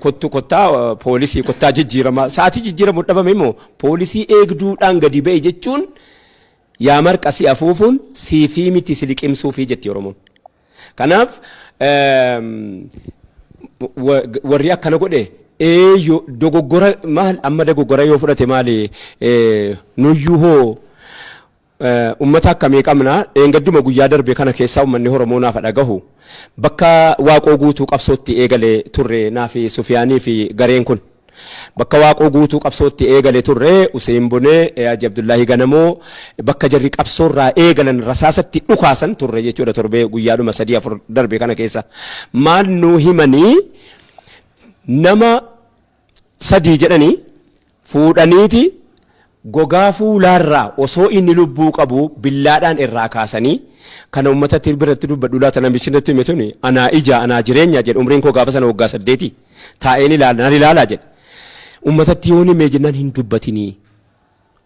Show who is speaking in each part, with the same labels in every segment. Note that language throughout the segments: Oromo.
Speaker 1: Kottu, kottaa poolisii, kottaa jijjiiramaa. Sa'aatii jijjiiramu dhabame immoo poolisii eegduudhaan gadi ba'e jechuun, yaa marqa si afuufuun siifii miti, si liqimsuufii jetti Oromoon. Kanaaf warri akkana godhe eeyyo dogoggora maal, amma dogoggora yoo fudhate maali? Nuyyuu hoo ummata akkamii qabna? Dheengadduma guyyaa darbe kana keessaa uummanni Oromoo naaf dhagahu, bakka Waaqoo Guutuu qabsootti eegale turre, naafi Sufiyaanii fi gareen kun. Bakka Waaqoo Guutuu qabsootti eegale turre, Useen Bonee, Haji Abdullaahi Ganamoo, bakka jarri qabsoorraa eegalan rasaasatti dhukaasan turre jechuudha torbee guyyaadhuma 3 4 darbe kana keessa. Maal nuu himanii? Nama sadii jedhanii fuudhaniiti gogaa fuulaarraa osoo inni lubbuu qabu billaadhaan irraa kaasanii. Kana uummatatti biratti dubbadhu laata? Namichi natti hime tuni anaa ija anaa jireenya jedhe. Umriin koo gaafa sana waggaa 8, taa'een ilaala, nan ilaalaa jedhe. Uummatatti yoon himee jennaan hin dubbatinii.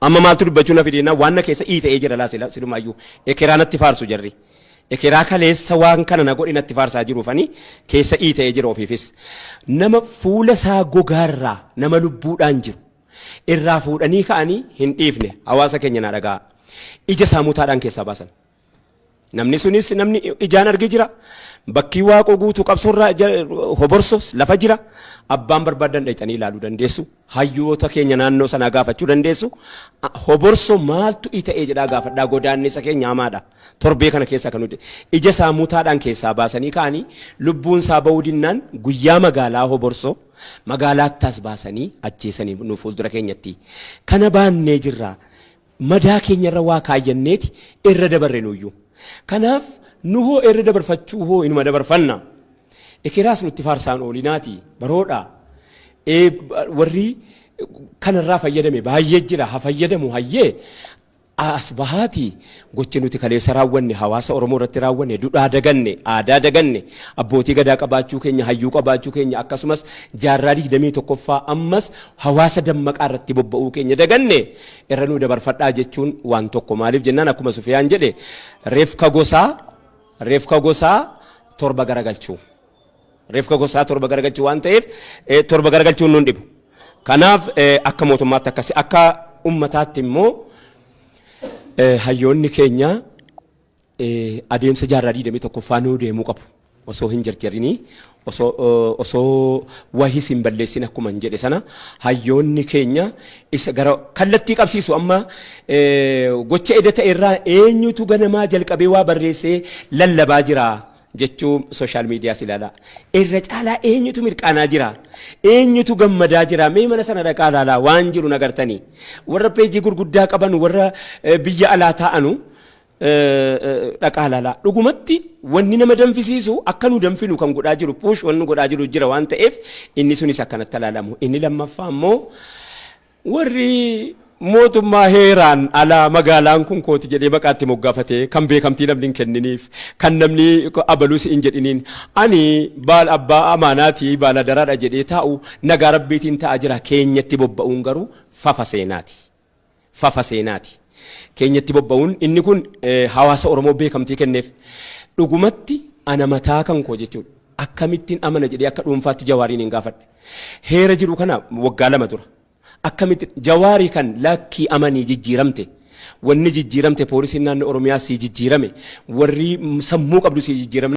Speaker 1: Amma maaltu dubbachuu na fideenaa? Waan na keessa ii ta'ee jira laa silumaayyuu ekeraa natti faarsu jarri. Ekeraa kaleessa waan kana na godhe natti faarsaa jiruufani keessa ii ta'ee jira ofiifis. Nama fuula isaa gogaarraa, nama lubbuudhaan jiru irraa fuudhanii ka'anii hin dhiifne. Hawaasa keenya naa dhagaa. Ija isaa mutaadhaan keessaa baasan. Namni sunis namni ijaan argee jira. Bakki Waaqoo Guutuu qabsoorraa Hoborsos lafa jira. Abbaan barbaadan dhaqxanii ilaaluu dandeessu. Hayyoota keenya naannoo sanaa gaafachuu dandeessu. Hoborso maaltu ta'ee jedhaa gaafadhaa, godaannisa keenya hamaadha. Torbee kana keessa kan nuti ija isaa mutaadhaan keessaa baasanii ka'anii, lubbuun isaa ba'uu dinnaan guyyaa magaalaa Hoborso magaalaattas baasanii ajjeesanii nu fuuldura keenyatti. Kana baannee jirra. Madaa keenyarra waa kaayyanneeti irra dabarre nuyyuu. Kanaaf nu hoo irra dabarfachuu hoo inuma dabarfanna. Ekeraas nutti faarsaan oolinaati baroodha. Warri kanarraa fayyadame baay'ee jira, haa fayyadamu. Hayyee, as bahaati gochi nuti kaleessa raawwanne, hawaasa Oromoo irratti raawwanne, duudhaa daganne, aadaa daganne, abbootii gadaa qabaachuu keenya, hayyuu qabaachuu keenya, akkasumas jaarraa 21ffaa ammas hawaasa dammaqaa irratti bobba'uu keenya daganne, irra nuu dabarfadhaa jechuun waan tokko. Maaliif jennaan, akkuma Sufiyaan jedhe, reefka gosaa torba garagalchuu, reefka gosaa torba garagalchuu waan ta'eef, torba garagalchuun nuun dhibu. Kanaaf akka mootummaatti akkasi, akka ummataatti immoo hayyoonni keenya adeemsa jaarraa 21ffaa nuu deemuu qabu. Osoo hin jarjarinii, osoo wahis hin balleessin, akkuma hin jedhe sana, hayyoonni keenya isa gara kallattii qabsiisu. Amma gocha eda ta'e irraa eenyutu ganamaa jalqabee waa barreessee lallabaa jira jechuu social mediaas ilaalaa. Irra caalaa eenyutu mirqaanaa jira? Eenyutu gammadaa jira? Mee mana sana dhaqaa ilaalaa, waan jiru nagartanii. Warra peejii gurguddaa qaban, warra biyya alaa taa'anu dhaqaa ilaalaa. Dhugumatti wanni nama danfisiisu, akka nu danfinu kan godhaa jiru, push wanni godhaa jiru jira waan ta'eef, inni sunis akkanatti ilaalamu. Inni lammaffaa immoo warri mootummaa heeraan alaa magaalaan kun kooti jedhee maqaatti moggaafatee, kan beekamtii namni hin kenniniif, kan namni abaluus hin jedhiniin, ani baal abbaa amaanaatii baala daraadha jedhee taa'u, nagaa rabbiitiin taa'aa jira. Keenyatti bobba'uun garuu fafa seenaati. Fafa seenaati. Keenyatti bobba'uun inni kun hawaasa Oromoo beekamtii kenneef. Dhugumatti ana mataa kan koo jechuudha. Akkamittiin amana jedhee akka dhuunfaatti Jawaariin hin gaafadhe. Heera jiru kana waggaa 2 dura. Akkamitti Jawaarii kan lakkii amanii jijjiiramte, wanni jijjiiramte, poolisiin naannoo Oromiyaa sii jijjiirame, warri sammuu qabdu sii jijjiiramne.